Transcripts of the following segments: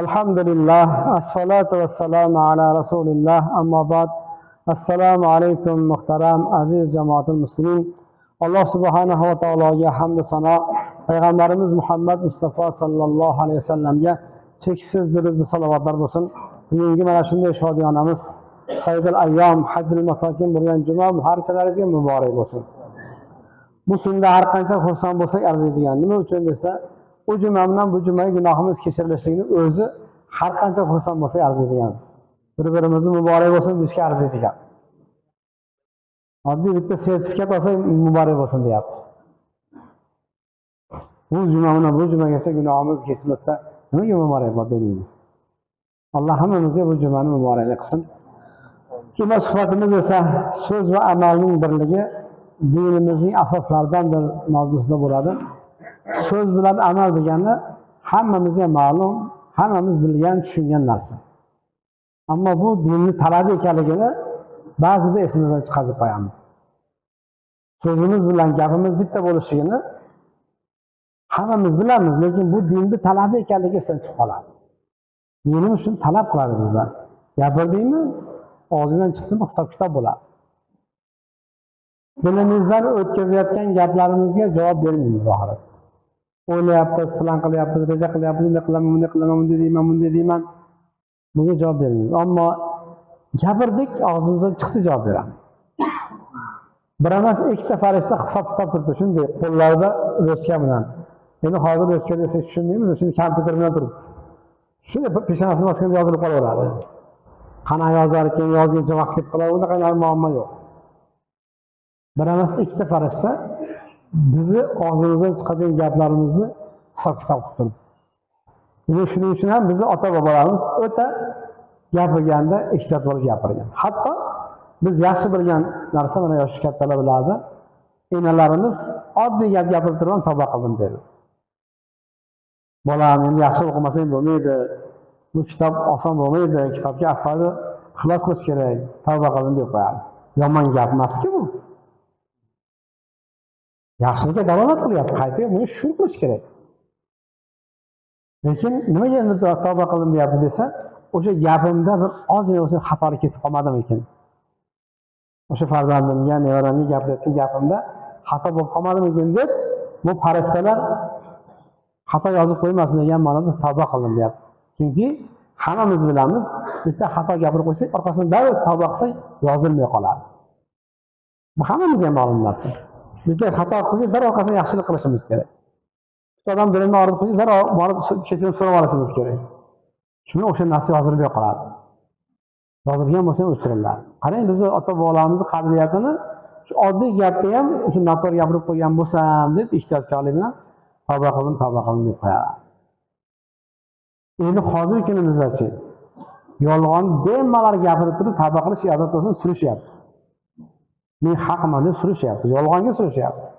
Alhamdulillah, assalatu vassalamu ala rasulillah, ammo ba'd. Assalomu alaykum, muhtaram aziz jamoatul muslimin. Alloh subhanahu va taologa hamdu sano, payg'ambarimiz Muhammad Mustafa sallallohu alayhi vasallamga cheksiz durud salovatlar bo'lsin. Bugungi mana shunday shodiyonamiz, sayyidul ayyom, hajjul masokin bo'lgan juma barchalaringizga muborak bo'lsin. Bu kunda har qancha xursand bo'lsak arziydigan. Nima uchun desa, u juma bilan bu jumaga gunohimiz kechirilishligini o'zi har qancha xursand bo'lsak arziydigan. Bir-birimizni muborak bo'lsin deyishga arziydigan. Oddiy bitta sertifikat olsak muborak bo'lsin deyapmiz. Bu juma bilan bu jumagacha gunohimiz kechilmasa nimaga muborakbod demaymiz? Alloh hammamizga bu jumani muboraklik qilsin. Juma suhbatimiz esa so'z va amalning birligi dinimizning asoslaridandir mavzusida bo'ladi. So'z bilan amal degani hammamizga ma'lum, hammamiz bilgan, tushungan narsa. Ammo bu dinni talabi ekanligini ba'zida esimizdan chiqarib qo'yamiz. So'zimiz bilan gapimiz bitta bo'lishligini hammamiz bilamiz, lekin bu dinni talabi ekanligi esdan chiqib qoladi. Dinimiz shuni talab qiladi bizdan. Gapirdingmi, og'zingdan chiqdimi, hisob kitob bo'ladi. Dilimizdan o'tkazayotgan gaplarimizga javob bermaymiz oxiratda. O'ylayapmiz, plan qilyapmiz, reja qilyapmiz, bunday qilaman, bunday qilaman, bunday deyman, bunday deyman. Bunga javob bermaymiz. Ammo gapirdik, og'zimizdan chiqdi, javob beramiz. Bir emas, ikkita farishta hisob kitob turibdi, shunday qo'llarida ruchka bilan. Endi hozir ruchka desak tushunmaymiz, shunday kompyuter bilan turibdi. Shunday peshonasini bosganda yozilib qolaveradi. Qana yozar ekan, yozguncha vaqt ketib qoladi, unaqa muammo yo'q. Bir emas, ikkita farishta bizni og'zimizdan chiqadigan gaplarimizni hisob kitob qilib turibdi. Demak, shuning uchun ham bizni ota bobolarimiz o'ta gapirganda ehtiyot bo'lib gapirgan. Hatto biz yaxshi bilgan narsa, mana yoshi kattalar biladi. Enalarimiz oddiy gap gapirib turib ham tavba qildim dedi. Bolam, endi yaxshi o'qimasang bo'lmaydi. Bu kitob oson bo'lmaydi. Kitobga astoydil ixlos qilish kerak. Tavba qildim deb qo'yadi. Yomon gap emas-ku bu. Yaxshilikka dalolat qilyapti. Qayta buni shukr qilish kerak. Lekin nimaga endi tavba qildim deyapti desa, o'sha gapimda bir ozgina bo'lsa xatolik ketib qolmadimikin? O'sha farzandimga, nevaramga gapirayotgan gapimda xato bo'lib qolmadimikin deb bu farishtalar xato yozib qo'ymasin degan ma'noda tavba qildim deyapti. Chunki hammamiz bilamiz, bitta xato gapirib qo'ysak, orqasidan darrov tavba qilsak yozilmay qoladi. Bu hammamizga ma'lum narsa. Bitta xato qilib qo'ysak, darrov orqasidan yaxshilik qilishimiz kerak. Bitta odam dilini og'ritib qo'ysak, darrov borib kechirim so'rab olishimiz kerak. Shuni o'sha narsa yozilmay qoladi. Yozilgan bo'lsa ham o'chiriladi. Qarang, bizni ota bobolarimizni qadriyatini shu oddiy gapda ham o'sha noto'g'ri gapirib qo'ygan bo'lsam deb ehtiyotkorlik bilan tavba qildim, tavba qildim deb qo'yadi. Endi hozirgi kunimizdachi yolg'on bemalol gapirib turib tavba qilish ibodat bo'lsin surishyapmiz. Men haqman deb surishyapmiz, yolg'onga surishyapmiz.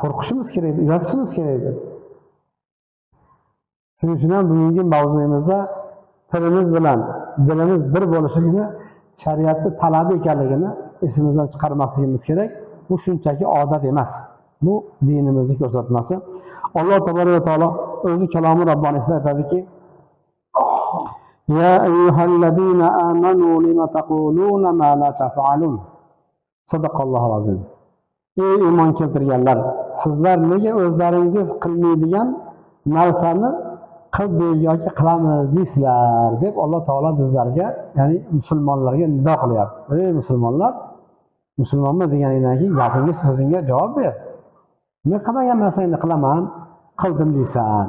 Qo'rqishimiz kerak edi, uyatishimiz kerak edi. Shuning uchun ham bugungi mavzuyimizda tilimiz bilan dilimiz bir bo'lishligini shariatni talabi ekanligini esimizdan chiqarmasligimiz kerak. Bu shunchaki odat emas. Bu dinimizni ko'rsatmasi. Alloh taboraka va taolo o'zi kalomi robbonisida aytadiki: Ya ayyuhallazina amanu lima taquluna ma la taf'alun. Sadaqallohu azim. Ey iymon keltirganlar, sizlar nega o'zlaringiz qilmaydigan narsani qildik yoki qilamiz deysizlar deb Alloh taolo bizlarga, ya'ni musulmonlarga nido qilyapti. Ey musulmonlar, musulmonman deganingdan keyin gapingga, so'zingga javob ber. Men qilmagan narsangni qilaman, qildim deysan.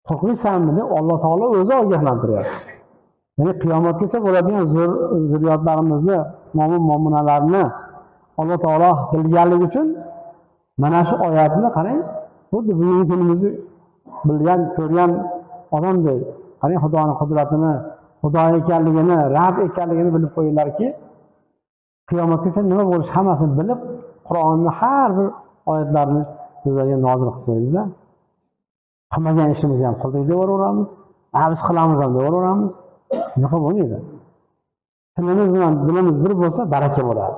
Qo'rqmaysanmi deb Alloh taolo o'zi ogohlantiryapti. Ya'ni qiyomatgacha bo'ladigan zurriyotlarimizni, mo'min mo'minalarni Alloh taolo bilganligi uchun mana shu oyatni qarang, xuddi bugungi kunimizni bilgan, ko'rgan odamdek, qarang Xudoning qudratini, Xudo ekanligini, Rab ekanligini bilib qo'yinglarki, qiyomatgacha nima bo'lishi hammasini bilib, Qur'onni har bir oyatlarini bizlarga nozil qilib qo'ydi-da. Qilmagan ishimizni ham qildik deb yuboraveramiz, biz qilamiz ham deb yuboraveramiz. Bunaqa bo'lmaydi. Tilimiz bilan dilimiz bir bo'lsa baraka bo'ladi.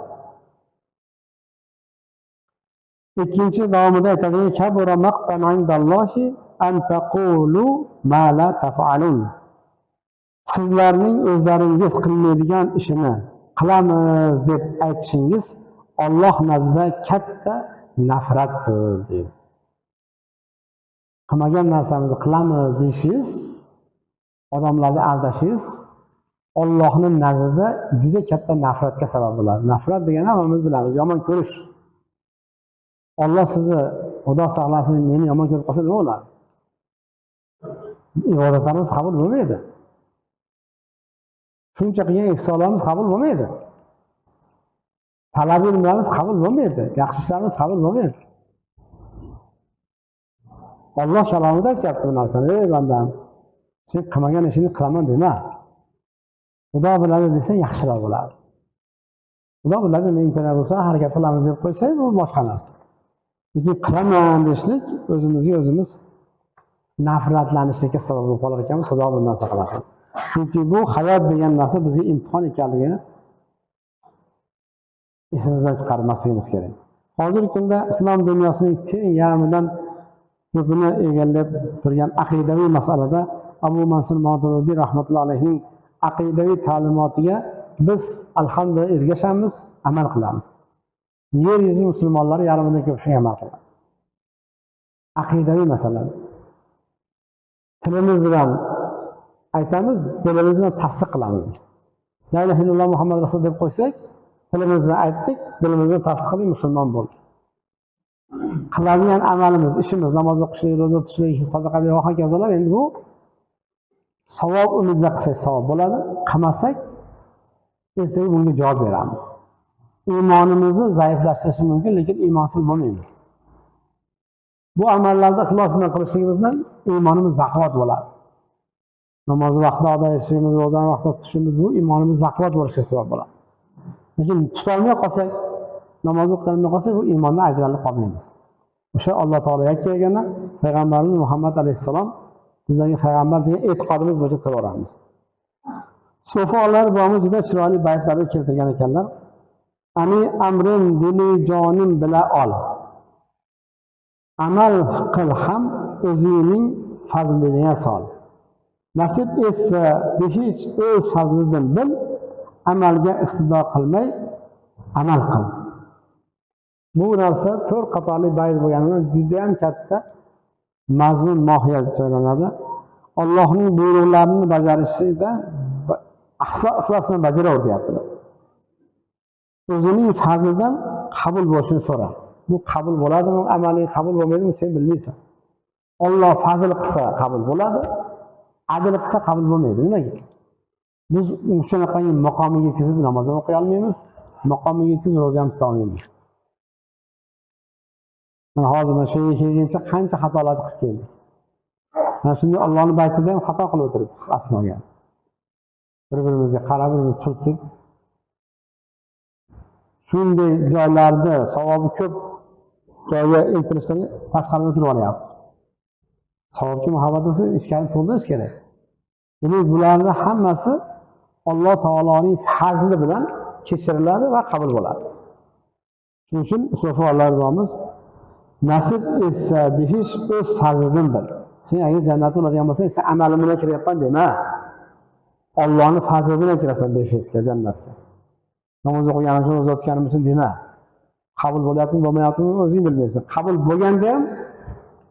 Ikkinchi davomida aytadiki, kabura maqtan indallohi an taqulu ma la taf'alun. Sizlarning o'zlaringiz qilmaydigan ishini qilamiz deb aytishingiz Alloh nazdida katta nafratdir deydi. Qilmagan narsamizni qilamiz deyishingiz, odamlarni aldashingiz Allohning nazdida juda katta nafratga sabab bo'ladi. Nafrat degani hammamiz bilamiz, yomon ko'rish. Alloh sizni, Xudo saqlasin, meni yomon ko'rib qolsa nima bo'ladi? Ibodatlarimiz qabul bo'lmaydi. Shuncha qilgan ihsonlarimiz qabul bo'lmaydi. Talab ilmlarimiz qabul bo'lmaydi. Yaxshi ishlarimiz qabul bo'lmaydi. Alloh kalomida aytyapti bu narsani. Ey bandam, sen qilmagan ishingni qilaman dema. Xudo biladi desang yaxshiroq bo'ladi. Xudo biladi, ne imkoniyat bo'lsa harakat qilamiz deb qo'ysangiz, u boshqa narsa. Lekin qilaman deyishlik o'zimizga o'zimiz nafratlanishlikka sabab bo'lib qolar ekanmiz. Xudo bundan saqlasin. Chunki bu hayot degan narsa bizga imtihon ekanligini esimizdan chiqarmasligimiz kerak. Hozirgi kunda islom dunyosining teng yarmidan ko'pini egallab turgan aqidaviy masalada Abu Mansur Maturidiy rahmatullohi alayhining aqidaviy ta'limotiga biz alhamdulillah ergashamiz, amal qilamiz. Yer yuzi musulmonlari yarmidan ko'p shunga amal qiladi. Aqidaviy masala. Tilimiz bilan aytamiz, dilimiz bilan tasdiq qilamiz. La ilaha illalloh Muhammad rasul deb qo'ysak, tilimiz bilan aytdik, dilimiz bilan tasdiq qildik, musulmon bo'ldik. Qiladigan amalimiz, ishimiz, namoz o'qishlik, ro'za tutishlik, sadaqa berish va hokazolar, endi bu savob umidida qilsak savob bo'ladi, qilmasak ertaga bunga javob beramiz. Iymonimizni zaiflashtirishi mumkin, lekin iymonsiz bo'lmaymiz. Bu amallarni ixlos bilan qilishligimizdan iymonimiz baquvvat bo'ladi. Namozni vaqtida ado etishimiz, ro'zani vaqtida tutishimiz, bu iymonimiz baquvvat bo'lishiga sabab bo'ladi. Lekin tutolmay qolsak, namoz o'qilmay qolsak, bu iymondan ajralib qolmaymiz. O'sha Alloh taolo yakkagina payg'ambarimiz Muhammad alayhissalom bizlarga payg'ambar degan e'tiqodimiz bo'yicha turaveramiz. Sufilar bomi juda chiroyli baytlarni keltirgan ekanlar. Ani amrim dili jonim bila ol. Amal qil ham o'zining fazliga sol. Nasib etsa behich o'z fazlidan bil, amalga iqtido qilmay amal qil. Bu narsa to'rt qatorli bayt bo'lgani juda ham katta mazmun mohiyat joylanadi. Allohning buyruqlarini bajarishida ixlos bilan bajaraver deyaptilar. O'zining fazlidan qabul bo'lishini so'ra. Bu qabul bo'ladimi, amaling qabul bo'lmaydimi, sen bilmaysan. Alloh fazl qilsa qabul bo'ladi, adl qilsa qabul bo'lmaydi. Nimaga? Biz shunaqangi maqomiga yetkazib namoz ham o'qiy olmaymiz, maqomiga yetkazib ro'za ham tuta olmaymiz. Mana hozir mana shu yerga kelguncha qancha xatolarni qilib keldik. Mana shunday Allohning baytida ham xato qilib o'tiribmiz aslida olganda. Bir-birimizga qarab, bir-birimizni turtib, shunday joylarda savobi ko'p joyga intilishlarga tashqarida o'tirib olyapmiz. Savobga muhabbat bo'lsa, ichkarini to'ldirish kerak. Demak, bularni hammasi Alloh taoloning fazli bilan kechiriladi va qabul bo'ladi. Shuning uchun sufilarimiz nasib etsa behish o'z fazlidan bil. Sen agar jannatga oladigan bo'lsang, sen amalim bilan kiryapman dema. Allohning fazli bilan kirasan behishga, jannatga. Namoz o'qiganim uchun, ro'za tutganim uchun dema. Qabul bo'lyaptimi, bo'lmayaptimi o'zing bilmaysan. Qabul bo'lganda ham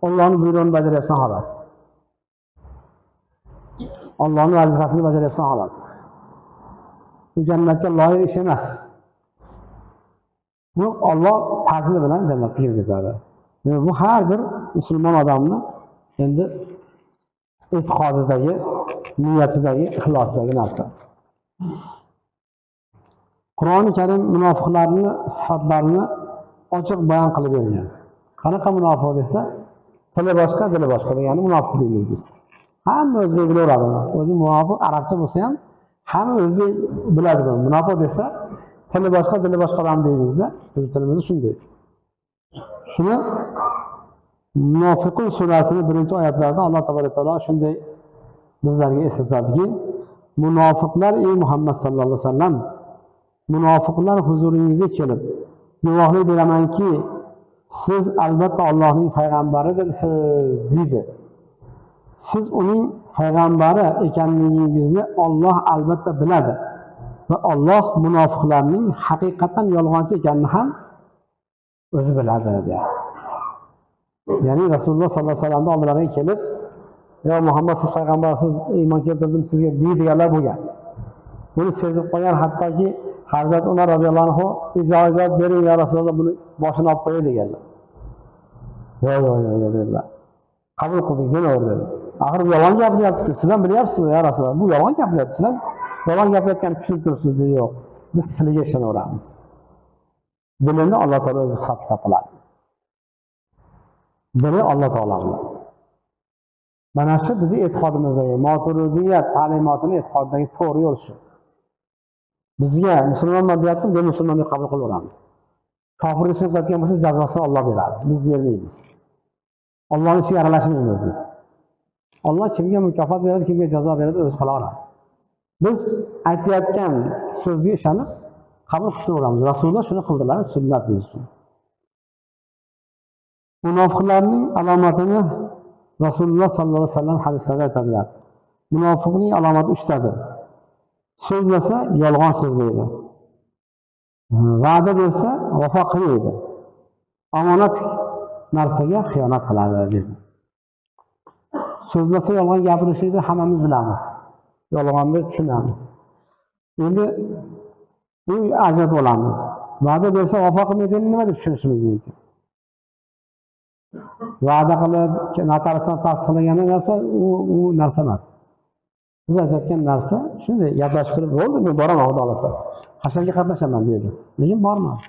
Allohning buyrug'ini bajaryapsan xolos. Allohning vazifasini bajaryapsan xolos. Bu jannatga loyiq ish emas. Bu Alloh fazli bilan jannatga kirgizadi. Demak, bu har bir musulmon odamni endi e'tiqodidagi, niyatidagi, ixlosidagi narsa. Qur'oni Karim munofiqlarni sifatlarini ochiq bayon qilib bergan. Qanaqa munofiq desa, tili boshqa, dili boshqa degani munofiq deymiz biz. Hamma o'zbek bilaveradi uni. O'zi munofiq arabcha bo'lsa ham hamma o'zbek biladi buni. Munofiq desa, tili boshqa, dili boshqa odam deymizda. Biz tilimizda shunday. Shuni Munofiqun surasining birinchi oyatlarida Alloh taborak taolo shunday bizlarga eslatadiki, munofiqlar ey Muhammad sallallohu alayhi vasallam, munofiqlar huzuringizga kelib guvohlik beramanki, siz albatta Allohning payg'ambaridirsiz deydi. Siz uning payg'ambari ekanligingizni Olloh albatta biladi va Olloh munofiqlarning haqiqatan yolg'onchi ekanini ham o'zi biladi, deyapti. Ya'ni Rasululloh sollallohu alayhi vasallamni oldilariga kelib, "Yo Muhammad, siz payg'ambarsiz, iymon keltirdim sizga" deydiganlar bo'lgan. Buni sezib qolgan hattoki Hazrat Umar roziyallohu anhu ijozat bering ya Rasululloh, buni boshini olib qo'yay deganlar. Yo'q, yo'q, yo'q, yo'q dedilar. Qabul qildik, denaver dedi. Axir bu yolg'on gapiryapti-ku, siz ham bilyapsiz ya Rasululloh, bu yolg'on gapiryapti, siz ham yolg'on gapirayotganini tushunib turibsiz. Yo'q, biz tiliga ishonaveramiz. Dilini Alloh taolo o'zi hisob kitob qiladi. Dili Alloh taolo bilan. Mana shu bizni e'tiqodimizdagi Moturidiyat ta'limotini e'tiqodidagi to'g'ri yo'l shu. Bizga musulmonman deyapti, biz musulmon deb qabul qilaveramiz. Kofirlik qilayotgan bo'lsa, jazosini Alloh beradi. Biz bermaymiz. Allohning ishiga aralashmaymiz biz. Alloh kimga mukofot beradi, kimga jazo beradi, o'zi qilaveradi. Biz aytayotgan so'zga ishonib qabul qilib turaveramiz. Rasululloh shuni qildilar, sunnat biz uchun. Munofiqlarning alomatini Rasululloh sollallohu alayhi vasallam hadislarda aytadilar. Munofiqning alomati uchtadir. So'zlasa yolg'on so'zlaydi. Va'da bersa vafo qilmaydi. Omonat narsaga xiyonat qiladi dedi. So'zlasa yolg'on gapirishlikni hammamiz bilamiz. Yolg'onni tushunamiz. Endi bu ajratib olamiz. Va'da bersa vafo qilmaydi nima deb tushunishimiz mumkin? Va'da qilib, notariusdan tasdiqlagan narsa u narsa emas. Biz aytayotgan narsa shunday gaplashib turib, bo'ldi, men boraman, Xudo xohlasa. Hasharga qatnashaman deydi. Lekin bormadi.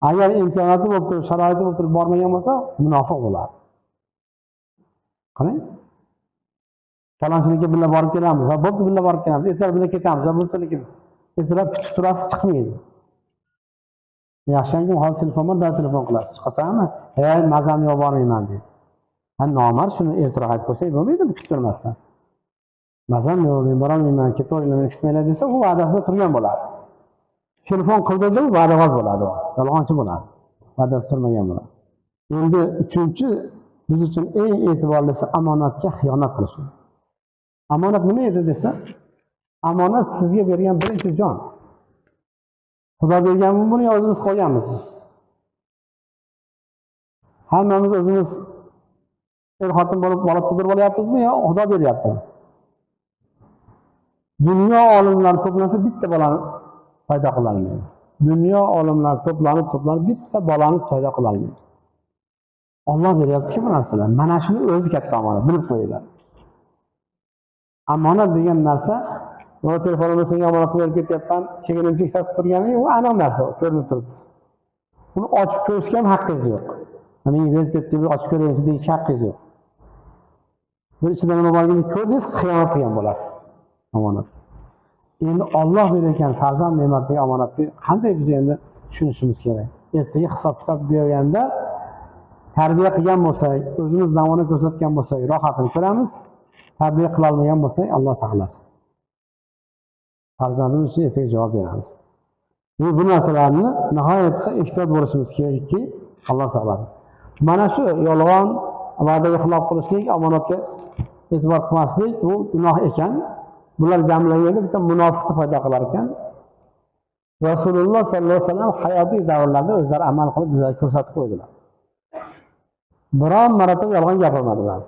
Agar imkoniyati bo'lib turib, sharoiti bo'lib turib bormagan bo'lsa, munofiq bo'ladi. Qarang. Falonchilikka birga borib kelamiz, ha, bo'pti, birga borib kelamiz, ertalab birga ketamiz, ha, bo'pti, lekin ertalab kutib turasiz, chiqmaydi. Yaxshiyamki, hozir telefon bor, darrov telefon qilasiz. Chiqasanmi? "He, mazam yo'q, bormayman" deydi. Ha, nomard, shuni ertaroq aytib qo'ysak bo'lmaydimi, kuttirmasdan. Mazam yo'q, men borolmayman, ketaveringlar, meni kutmanglar desa, u va'dasida turgan bo'ladi. Telefon qildirdi, va'davoz bo'ladi u, yolg'onchi bo'ladi. Va'dasida turmagan bo'ladi. Endi uchinchi biz uchun eng e'tiborlisi omonatga xiyonat qilish. Omonat nima edi desa, omonat sizga bergan birinchi jon. Xudo berganmi buni yo o'zimiz qo'yganmizmi? Hammamiz o'zimiz er xotin bo'lib bola tug'dirib olyapmizmi yo Xudo beryaptimi? Dunyo olimlari to'plansa bitta bolani paydo qilolmaydi. Dunyo olimlari to'planib to'planib bitta bolani paydo qilolmaydi. Olloh beryaptiki bu narsalar. Mana shuni o'zi katta omonat, bilib qo'yinglar. Omonat degan narsa, mana telefonimni senga omonat qilib berib ketyapman, chekinimcha qilib turgani, u aniq narsa, ko'rinib turibdi. Uni ochib ko'rishga ham haqqingiz yo'q. Menga berib ketdi, bir ochib ko'raychi deyishga haqqingiz yo'q. Bir ichida nima borligini ko'rdingiz, xiyonat qilgan bo'lasiz. Omonat. Endi Olloh berayotgan farzand ne'matdagi omonatni qanday biz endi tushunishimiz kerak? Ertaga hisob kitob berganda tarbiya qilgan bo'lsak, o'zimiz namuna ko'rsatgan bo'lsak, rohatini ko'ramiz. Tarbiya qilolmagan bo'lsak, Alloh saqlasin. Farzandimiz uchun ertaga javob beramiz. Bu narsalarni nihoyatda ehtiyot bo'lishimiz kerakki, Alloh saqlasin. Mana shu yolg'on, va'daga xilof qilishlik, omonatga e'tibor qilmaslik bu gunoh ekan. Bular jamlanganda bitta munofiqni paydo qilar ekan. Rasululloh sollallohu alayhi vasallam hayotiy davrlarida o'zlari amal qilib bizlarga ko'rsatib qo'ydilar. Biron marotaba yolg'on gapirmadilar.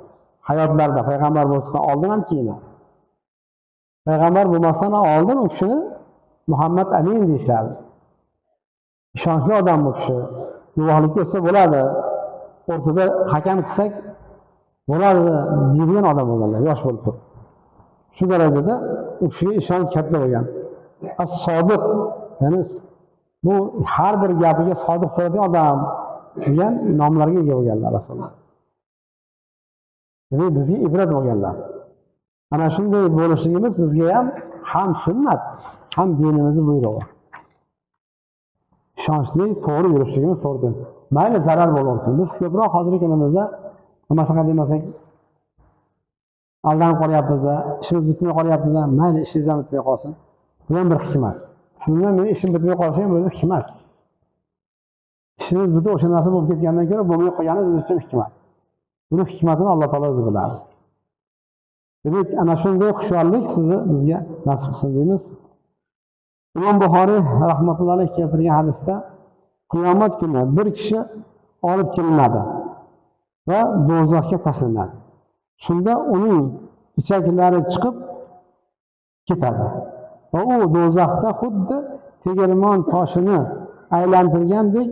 Hayotlarida payg'ambar bo'lishdan oldin ham, keyin ham. Payg'ambar bo'lmasdan oldin u kishini Muhammad Amin deyishardi. Ishonchli odam bu kishi. Guvohlik bersa bo'ladi. O'rtada hakam qilsak bo'ladi deydigan odam bo'lganlar, yosh bo'lib turib. Shu darajada u kishiga ishonch katta bo'lgan. As-sodiq, ya'ni bu har bir gapiga sodiq turadigan odam degan nomlarga ega bo'lganlar Rasululloh. Demak, bizga ibrat bo'lganlar. Ana shunday bo'lishligimiz bizga ham sunnat, ham dinimizni buyrug'i. Ishonchli, to'g'ri yurishligimiz to'g'ri. Mayli zarar bo'laversin. Biz ko'proq hozirgi kunimizda nima shunaqa demasak aldanib qolyapmiz, ishimiz bitmay qolyapti-da, mayli ishingiz ham bitmay qolsin. Bu ham bir hikmat. Siz bilan meni ishim bitmay qolishi ham o'zi hikmat. Ishimiz bitib o'sha narsa bo'lib ketgandan ko'ra bo'lmay qolgani biz uchun hikmat. Buni hikmatini Alloh taolo o'zi biladi. Demak, ana shunday hushyorlik sizni bizga nasib qilsin deymiz. Imom Buxoriy rahmatullohi alayhi keltirgan hadisda qiyomat kuni bir kishi olib kelinadi va do'zaxga tashlanadi. Shunda uning ichaklari chiqib ketadi va u do'zaxda xuddi tegirmon toshini aylantirgandek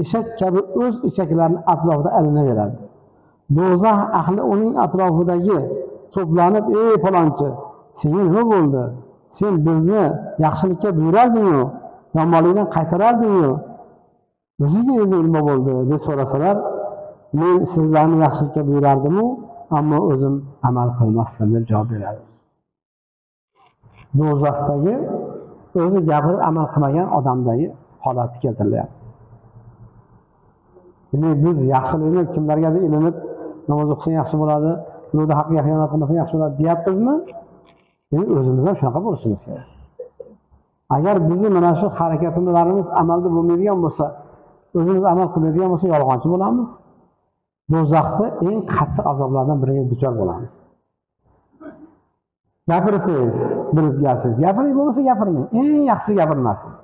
eshak kabi o'z ichaklarini atrofida aylanaveradi. Do'zax ahli uning atrofidagi to'planib, ey falonchi, senga nima bo'ldi? Sen bizni yaxshilikka buyurarding-u, yomonlikdan qaytararding-u. O'zingga endi nima bo'ldi deb so'rasalar, men sizlarni yaxshilikka buyurardim-u, ammo o'zim amal qilmasdim deb javob beradi. Do'zaxdagi o'zi gapirib amal qilmagan odamdagi holati keltirilyapti. Demak, biz yaxshilikni kimlargadir ilinib namoz o'qisang yaxshi bo'ladi, birovni haqqiga xiyonat qilmasang yaxshi bo'ladi deyapmizmi? Demak, o'zimiz ham shunaqa bo'lishimiz kerak. Agar bizni mana shu harakatlarimiz amalda bo'lmaydigan bo'lsa, o'zimiz amal qilmaydigan bo'lsa, yolg'onchi bo'lamiz. Do'zaxda eng qattiq azoblardan biriga duchor bo'lamiz. Gapirsangiz, bilib gapirsangiz, gapiring, bo'lmasa gapirmang. Eng yaxshisi gapirmaslik.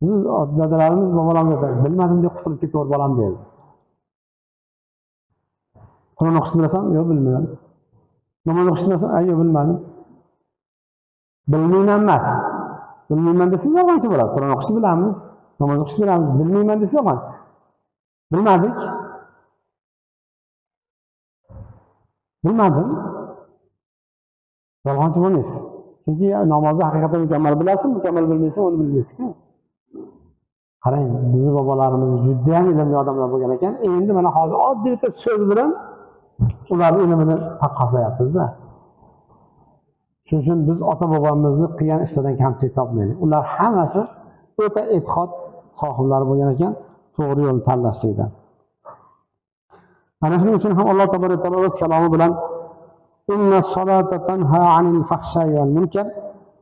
Biz dadalarimiz, bobolarimiz aytadi, bilmadim deb qutulib ketaver bolam deydi. Qur'on o'qishni bilasan? Yo'q, bilmayman. Namoz o'qishni bilasan? Yo'q, bilmadim. Bilmayman emas. Bilmayman desangiz yolg'onchi bo'lasiz. Qur'on o'qishni bilamiz, namoz o'qishni bilamiz. Bilmayman desangiz yolg'on. Bilmadik. Bilmadim. Yolg'onchi bo'lmaysiz. Chunki namozni haqiqatan mukammal bilasiz, mukammal bilmaysiz, uni bilmaysiz-ku. Qarang, bizni bobolarimiz juda ham ilmli odamlar bo'lgan ekan. Endi mana hozir oddiy bitta so'z bilan ularning ilmini taqqoslayapmiz-da. Shuning uchun biz ota-bobomizni qilgan ishlardan kamchilik topmaylik. Ular hammasi o'ta e'tiqod sohiblari bo'lgan ekan, to'g'ri yo'lni tanlashlikda. Ana shuning uchun ham Alloh taborak taolo o'z kalomi bilan inna solata tanha anil fahsha'i wal munkar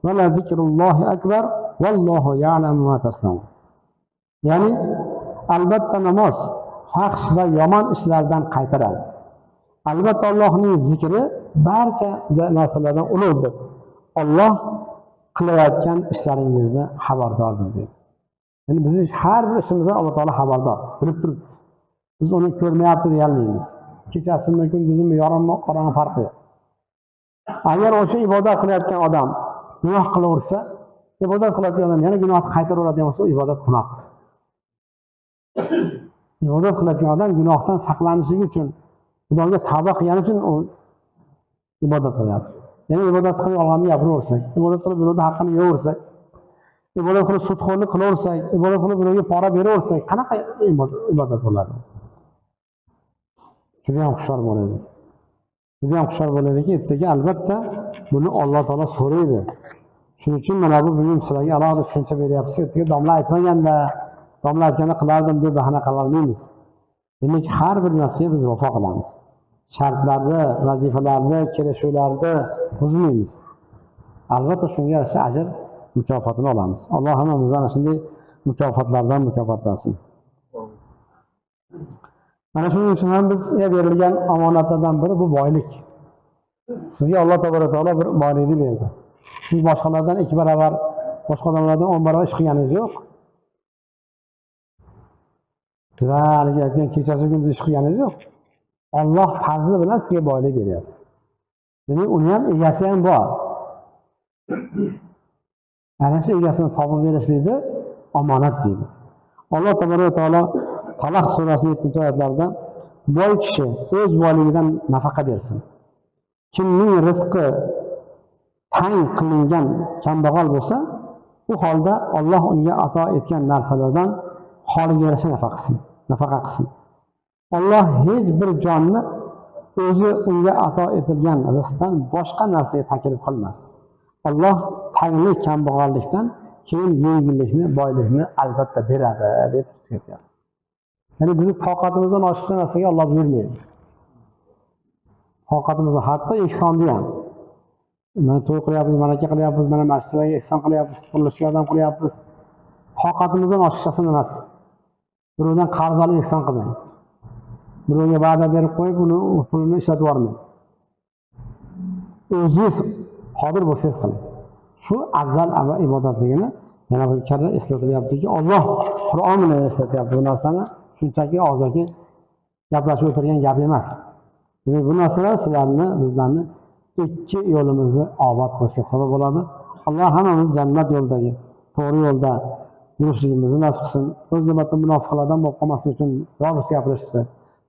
va la zikrullohi akbar vallohu ya'lamu ma tasnaun. Ya'ni albatta namoz fahsh va yomon ishlardan qaytaradi. Albatta Allohning zikri barcha narsalardan ulug'dir. Alloh qilayotgan ishlaringizni xabardordir deydi. Ya'ni bizni har bir ishimizdan Alloh taolo xabardor, bilib turibdi. Biz uni ko'rmayapti deya olmaymiz. Kechasimi, kunduzimi, yorug'mi, qorong'i farqi yo'q. Agar o'sha ibodat qilayotgan odam gunoh qilaversa, ibodat qilayotgan odam yana gunohni qaytaraveradigan bo'lsa, u ibodat qilmabdi. Ibodat qilayotgan odam gunohdan saqlanishi uchun, Xudoga tavba qilgani uchun u ibodat qilyapti. Ya'ni ibodat qilib yolg'onni gapiraversak, ibodat qilib birovning haqqini yeyaversak, ibodat qilib sudxo'rlik qilaversak, ibodat qilib birovga pora beraversak, qanaqa ibodat bo'ladi? Juda ham hushyor bo'laylik. Juda ham hushyor bo'laylikki, ertaga albatta buni Alloh taolo so'raydi. Shuning uchun mana bu bugun sizlarga alohida tushuncha beryapmiz. Ertaga domla aytmaganda, domla aytganda qilardim deb bahona qila olmaymiz. Demak, har bir narsaga biz vafo qilamiz. Shartlarni, vazifalarni, kelishuvlarni buzmaymiz. Albatta shunga yarasha ajr mukofotini olamiz. Alloh hammamizni ana shunday mukofotlardan mukofotlasin. Mana shuning uchun ham bizga berilgan omonatlardan biri bu boylik. Sizga Alloh taborak taolo bir boylikni berdi. Siz boshqalardan 2 barobar, boshqa odamlardan 10 barobar ish qilganingiz yo'q. Haligi aytgan kechasi kunduz ish qilganingiz yo'q. Alloh fazli bilan sizga boylik beryapti. Demak, uni ham egasi ham bor. Ana shu egasini topib berishlikni omonat deydi. Alloh taborak taolo Talaq surasining 7-oyatlarida boy kishi o'z boyligidan nafaqa bersin. Kimning rizqi tang qilingan kambag'al bo'lsa, u holda Alloh unga ato etgan narsalardan holiga yarasha nafaqa qilsin. Alloh hech bir jonni o'zi unga ato etilgan rizqdan boshqa narsaga taklif qilmas. Alloh tanglik, kambag'allikdan keyin yengillikni, boylikni albatta beradi deb tutyapti. Ya'ni bizni toqatimizdan oshiqcha narsaga Alloh buyurmaydi. Toqatimizdan hatto ehsonni ham. Mana to'y qilyapmiz, malaka qilyapmiz, mana masjidlarga ehson qilyapmiz, qurilishga yordam qilyapmiz. Toqatimizdan oshiqchasi emas. Birovdan qarz olib ehson qilmang. Birovga va'da berib qo'yib, uni u pulini ishlatib yubormang. O'zingiz qodir bo'lsangiz qiling. Shu afzal ibodatligini yana bir karra eslatilyaptiki, Olloh Qur'on bilan eslatyapti bu narsani. Shunchaki og'zaki gaplashib o'tirgan gap emas. Demak, bu narsalar sizlarni, bizlarni ikki yo'limizni obod qilishga sabab bo'ladi. Alloh hammamiz jannat yo'lidagi to'g'ri yo'lda yurishligimizni nasib qilsin. O'z navbatida munofiqlardan bo'lib qolmaslik uchun to'g'risi gapirishdi.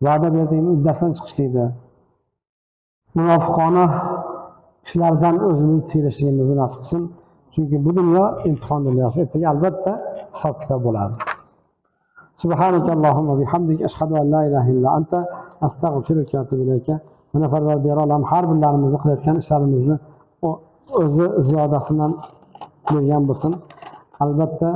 Va'da berdikmi, uddasidan chiqishlikni, munofiqona ishlardan o'zimizni tiyilishligimizni nasib qilsin. Chunki bu dunyo imtihon dunyosi. Ertaga albatta hisob kitob bo'ladi. سبحانك اللهم وبحمدك، أشهد أن لا إله إلا أنت، أستغفرك وأتوب إليك. Mana, Parvardigor olam har birlarimizni qilayotgan ishlarimizni o'zi ziyodasidan bergan bo'lsin. Albatta.